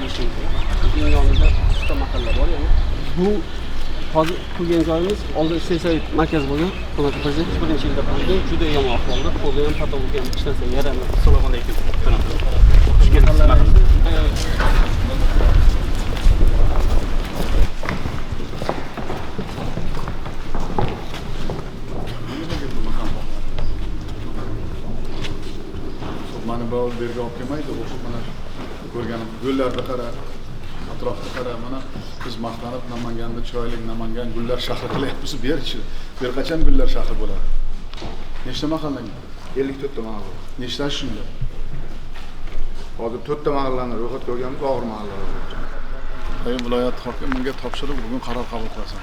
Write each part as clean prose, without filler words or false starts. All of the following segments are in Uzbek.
bo'lishi mumkin. Buning yonida uchta mahalla bor, ya'ni bu hozir qurgan joyimiz oldin selsovет markazi bo'lgan. Hurmatli prezident 1-yilda qurilgan, juda yomon ahvolda, poli ham, patologi ham hech narsa yaramaydi. Assalomu alaykum. Xush kelibsiz. Mani birov bu yerga olib kelmaydi, o'qib mana ko'rganim yo'llarni qara, atrofni qara, mana biz maqtanib Namanganda chiroyli Namangan gullar shahri qilyapmiz, bu yerchi. Bu yer qachon gullar shahri bo'ladi? Nechta mahallang? 54 ta mahalla. Nechtasi shunda? Hozir 4 ta mahallani ro'yxatga olganmiz, og'ir mahallalar bo'yicha. Rayon viloyat hokimiga topshirib, bugun qaror qabul qilasan.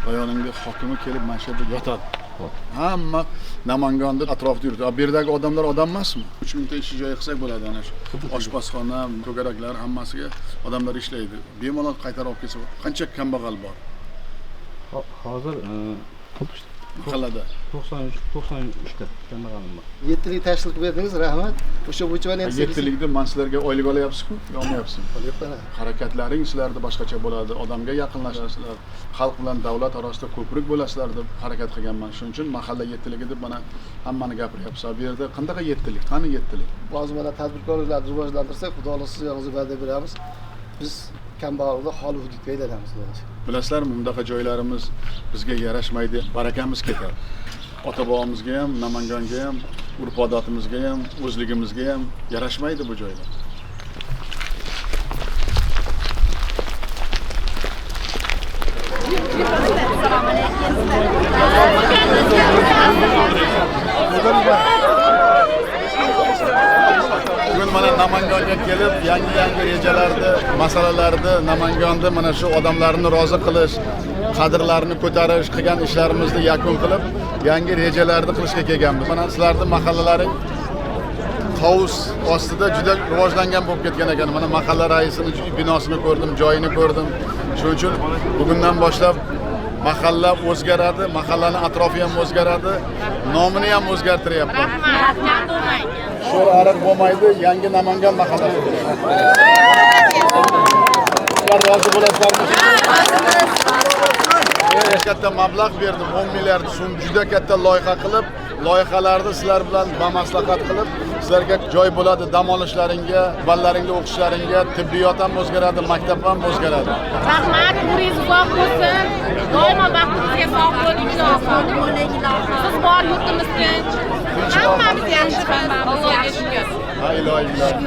Rayoningda hokimi kelib mana shu yerda yotadi. Hamma Namanganda atrofida yuradi. Bu yerdagi odamlar odam emasmi? 3000 ta ish joyi qilsak bo'ladi ana shu. Oshpazxona, to'garaklar hammasiga odamlar ishlaydi. Bemalol qaytarib olib kelsa, qancha kambag'al bor? Hozir mahallada 93 93 ta kambag'alim bor. 7 yillik tashkil qilib berdingiz, rahmat. O'sha bo'yicha mana endi 7 yillikda men sizlarga oylik olyapsiz-ku, olmayapsizmi? Olyapman. Harakatlaring sizlarda boshqacha bo'ladi, odamga yaqinlashasizlar, xalq bilan davlat orasida ko'prik bo'lasizlar deb harakat qilganman. Shuning uchun mahalla 7 yilligi deb mana hammani gapiryapsiz. Bu yerda qandaqa 7 yillik? Qani 7 yillik? Hozir mana tadbirkorlarni rivojlantirsak, Xudo xohlasa siz yoningizga va'da beramiz. Biz kambag'allikdan xoli hududga aylanamiz. Bilasizlarmi, bundaqa joylarimiz bizga yarashmaydi, barakamiz ketadi. Ota-bobomizga ham, Namanganga ham, urf-odatimizga ham, o'zligimizga ham yarashmaydi bu joylar. Bugun mana Namanganga kelib, yangi-yangi rejalarni, masalalarni, Namanganda mana shu odamlarni rozi qilish, qadrlarini ko'tarish, qilgan ishlarimizni yakun qilib, yangi rejalarni qilishga kelganmiz. Mana sizlarning mahallalaring tovus ostida juda rivojlangan bo'lib ketgan ekan. Mana mahalla raisining binosini ko'rdim, joyini ko'rdim. Shuning uchun bugundan boshlab mahalla o'zgaradi, mahallani atrofi ham o'zgaradi, nomini ham o'zgartiryapman. Rahmat, bo'lmang. Sho'r ariq bo'lmaydi, yangi Namangan mahallasi. Sizlar rozi bo'lasizlarmi? Katta mablag' berdim, 10 milliard so'm juda katta loyiha qilib, loyihalarni sizlar bilan bamaslahat qilib, sizlarga joy bo'ladi, dam olishlaringga, bolalaringga o'qishlaringga, tibbiyot ham o'zgaradi, maktab ham o'zgaradi. Rahmat, umringiz uzoq bo'lsin. Doimo baxtingizga sog' bo'ling, ilohim. Siz bor, yurtimiz tinch. Hammamiz yaxshimiz, Allohga shukr. Ha, ilohim, ilohim.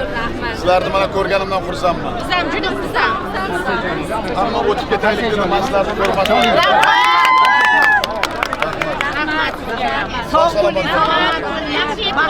Sizlarni mana ko'rganimdan xursandman. Biz ham juda xursandmiz. Hamma o'tib ketaylik dedim, men sizlarni ko'rmadim. Rahmat sizga. Sog' bo'ling. Yaxshi yetib.